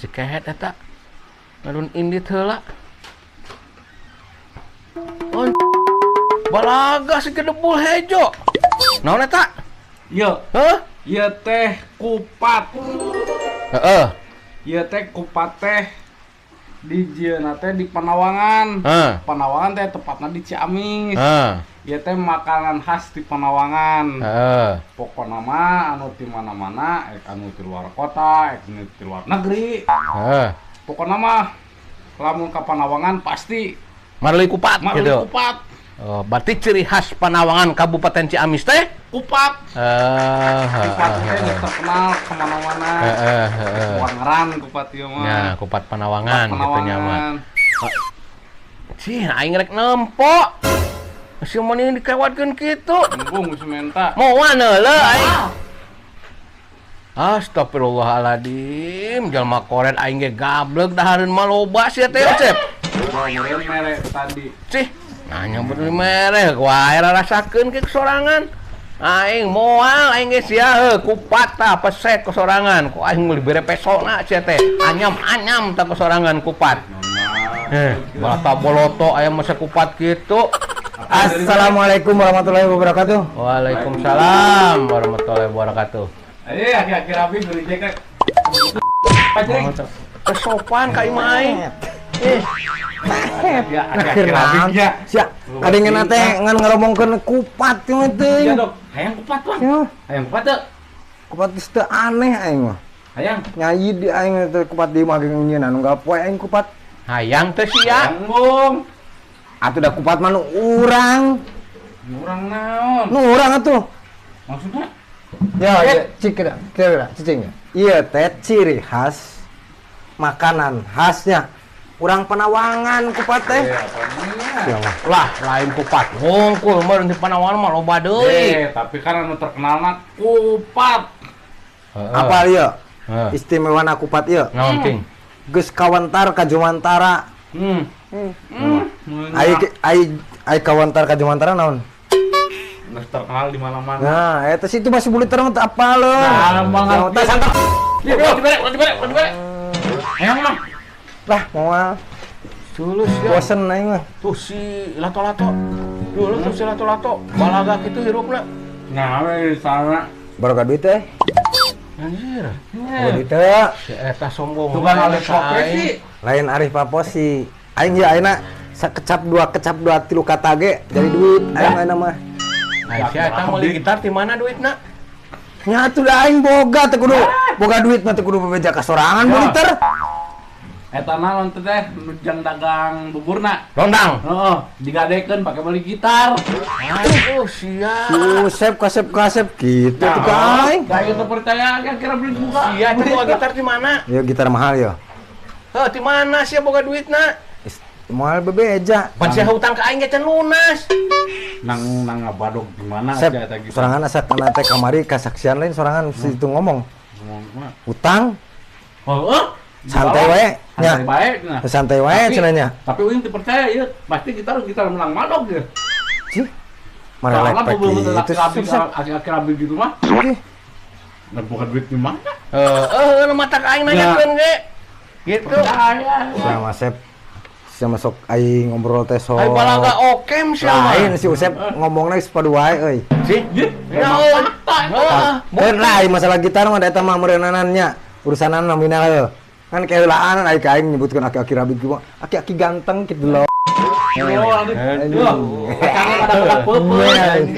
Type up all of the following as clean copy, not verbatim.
Si kehet eta. Ngadon indit heula. Oh, balaga si gedebul hejo. Naon eta? Ieu, Heuh? ieu teh kupat. Heeh. Ieu teh kupat teh di jieuna teh di Panawangan. Heeh. Panawangan teh tepatna di Ciamis. Heeh. Ieu teh makanan khas di Panawangan. Heeh. Pokokna mah anu ti mana-mana, ek anu ti luar kota, ek anu ti luar negeri. Heeh. Pokokna mah lamun ka Panawangan pasti Marli kupat marli gitu. kupat. Oh, berarti ciri khas Panawangan Kabupaten Ciamis teh? Kupat. Kupat teh geus terkenal kemana-mana. Heeh, heeh. Wangeran kupat ieu mah. Ya, kupat Panawangan Kupat gitu nya mah. Panawangan. Cih, aing rek nempo. Si mending dikewatkeun kitu. Embung geus menta. Moal heula aing. Astagfirullahaladzim, jalma koret aing ge gablek dahareun mah loba sia teh Cep. Meureun mere tadi. Cih, nanya bener mereh wae rarasakeun ke sorangan. Aing moal aing ge sia heuh kupat tah pesek ke sorangan. Ku aing meuli bere pesona sia teh. Anyam-anyam tah ke sorangan kupat. Balata boloto aya masa kupat kitu. Assalamualaikum warahmatullahi wabarakatuh. Waalaikumsalam warahmatullahi wabarakatuh. Ayo akhir-akhir rapi beli jaket. Pajring. Kesopan ka imah aing. Ya, akhir-akhir rapi nya. Sia, kadengeun teh ngan ngaromongkeun kupat ieu teh. Iya dok, hayang kupat bang. Ya, Hayang kupat tuh. kupat geus teu aneh aing mah. Hayang. Nyai di aing teh kupat di imah ge nyieun anu gapoe aing kupat. Hayang teh sia. Hayang bung. Atuh da kupat mah nu urang. Urang naon? Nu urang atuh. Maksudnya? Ya, ya, cik kira, kira, cicing. Iya teh ciri khas makanan khasnya urang Panawangan kupat teh. Iya, apanya? Ya mah. Lah, lain kupat hungkul meureun di Panawangan mah loba deui. Tapi kan anu terkenal na kupat. Apa ieu? Heeh. Istimewana kupat ieu. Naon ting? Geus kawentar ka Jumantara. Ai ai ai kawentar ka Jumantara naon? Geus terkenal di mana-mana. Nah, eta situ masih boleh terang teu apaleun. Nah, banget. Teh santap. Iya, dibere, dibere, dibere. Hayang mah. Lah, moal Tulus ya. bosen aing mah. Tuh si lato-lato. Dulu tuh si lato-lato balaga kitu hirupna. Nah, we sana. Baroga duit teh. Anjir. Boga duit teh. Si eta sombong. Tukang wae alih ka aing. profesi. Lain arif paposi. Aing ya ayeuna sakecap dua kecap dua tilu kata ge jadi duit aing ayeuna mah. Nah, si eta meuli gitar ti mana duitna? Nya atuh da aing boga teh kudu boga duit mah teh kudu bebeja ka sorangan Ya. monitor. Eta naon teh teh nu jang dagang buburna. Rondang. Heeh, digadekeun pake meuli gitar. Aduh, sia. Si Usep kasep kasep gitu tuh ka aing. Nah, itu percaya kira beli buka. Sia itu boga gitar di mana? Ya gitar mahal ya. Heuh, ti mana sia boga duitna? Is- Moal bebeja. Pan sia hutang ka aing ge can lunas. Nang nang ngabadog gimana Sep, aja eta gitu. sorangan asa kana teh kamari kasaksian lain sorangan situ ngomong. Ngomong mah. Utang Heeh. santai wae nya. Santai bae nah. Santai wae cenah nya. Tapi uing teu percaya ieu, pasti gitar gitar menang madog ya. Cih. Marelek Soalnya pek bener-bener gitu. laki-laki Sep. laki-laki gitu mah. Cih. Nah, bukan duit di mana? Heeh, nu mata ka aing nanyakeun ge. Gitu. Percaya. Sama Sep sama sok aing ngobrol teh sok. Ai balaga okem sia mah. Lain si Usep ngomongna geus padu wae euy. Sih. Ya, Naon? Heeh. Keun lah ai masalah gitar mah da eta mah meureunanna nya. Urusanan nominal heuh. Kan keheulaan ai ka aing nyebutkeun aki-aki rabi kieu mah, aki-aki ganteng kitu loh. Oh, aduh. Kacangnya pada peupeut.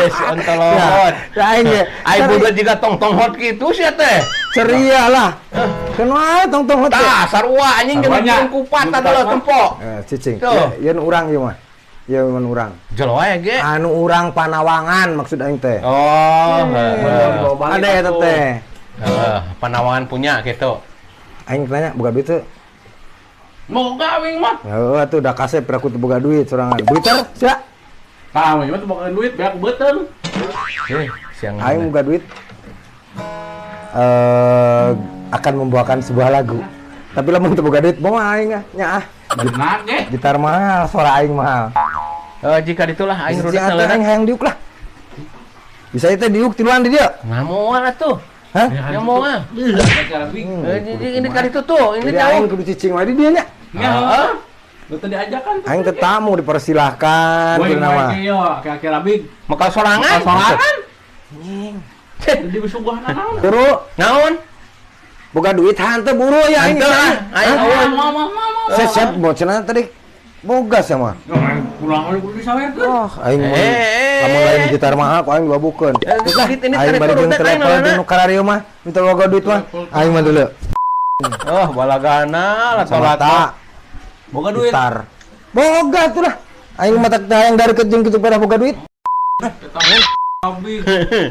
Si ontolohot. Ya aing ge Ai boga jiga tong-tong hot kitu sia teh. ceria lah. Keun wae tong-tong hot teh. Tah, sarua anjing jeung Saruanya. jeung kupat tah dulu tempo. Cicing. Tuh. Ieu nu urang ieu mah. Ieu mah nu urang. Jelo wae ge. Anu urang Panawangan maksud aing teh. Oh, heeh. Ada eta teh. Heeh, Panawangan punya gitu. Aing tanya boga duit teu? Moga wing mah. Heeh atuh da kasep aku teu boga duit sorangan. Duit teh sia. Tah, wing mah teu boga duit, beak beuteung. Heh, siang. Aing boga duit akan membawakan sebuah lagu. Tapi lamun teu boga duit, moal aing ah, nya ah. Benar ge. Gitar mahal, suara aing mahal. Jika ditulah aing Bisa rudet atuh aing hayang diuk lah. Bisa teh diuk tiluan di dieu. Nah, moal atuh. Hah? Ya mau ah. Ini kali itu tuh, ini jauh. Aing kudu cicing wae di dieu nya. Heeh. Lu tadi ajakan. Aing tetamu dipersilahkan kudu nama. Aki-aki Rabig. Maka sorangan. Sorangan. Anjing. Jadi besuguhan naon? Buru, naon? Boga duit hanteu buru ya aing. Aing mau. Sesep mau cenah tadi boga sia mah. Pulang aja kudu disawerkeun. Oh, aing lamun lain gitar mahal ku aing dibabukeun. Aing bari jeung travel di nu kararieu mah, minta boga duit mah. Aing mah dulu. Oh, balagana lato-lato. Boga duit. Gitar. Boga tuh lah. Aing mah tak hayang dari jeung kitu pedah boga duit.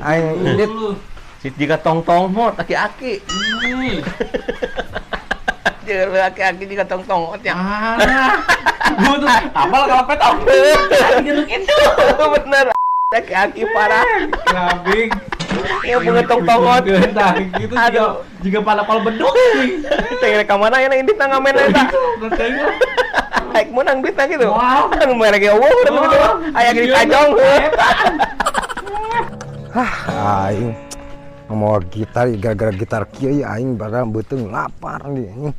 Aing indit. Jika tong-tong mot aki-aki. Jeung aki-aki jika tong-tong mot ya. Gua tuh apal kalau petok. Gitu. Bener. Aki-aki parah. Rabig. Ya bunga tong-tong mot. Tah gitu jika pada pal beduk. Teh ka mana ya indit ngamen eta. Aik menang duitna gitu. Anu mere ge eueuh gitu. Aya gini kajong. Hah, aing mau gitar gara-gara gitar kieu aing barang beuteung lapar di anjing.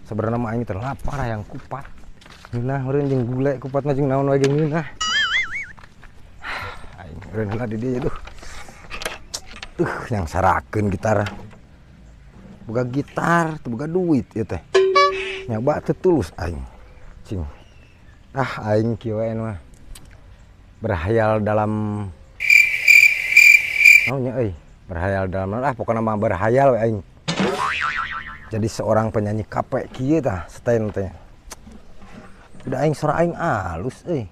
Sebenarnya mah aing teh lapar hayang kupat. Ngeunah meureun jeung gule kupat mah jeung naon wae ge ngeunah. Aing meureun heula di dieu duh. Yang sarakeun gitar. Boga gitar teu boga duit ieu teh. Nyoba teu tulus aing. Cing. Ah aing kieu we mah. Berhayal dalam naonnya euy. Berhayal dalam ah pokoknya mah berhayal we aing. Jadi seorang penyanyi kape kieu tah stand teh. Udah aing suara aing alus euy.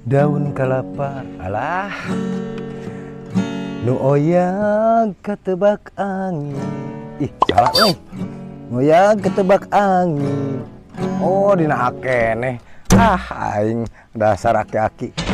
Daun kalapa alah nu oyag katebak angin. Ih salah euy. Oyag ketebak angin. Oh dina akeneh. Ah aing dasar aki-aki.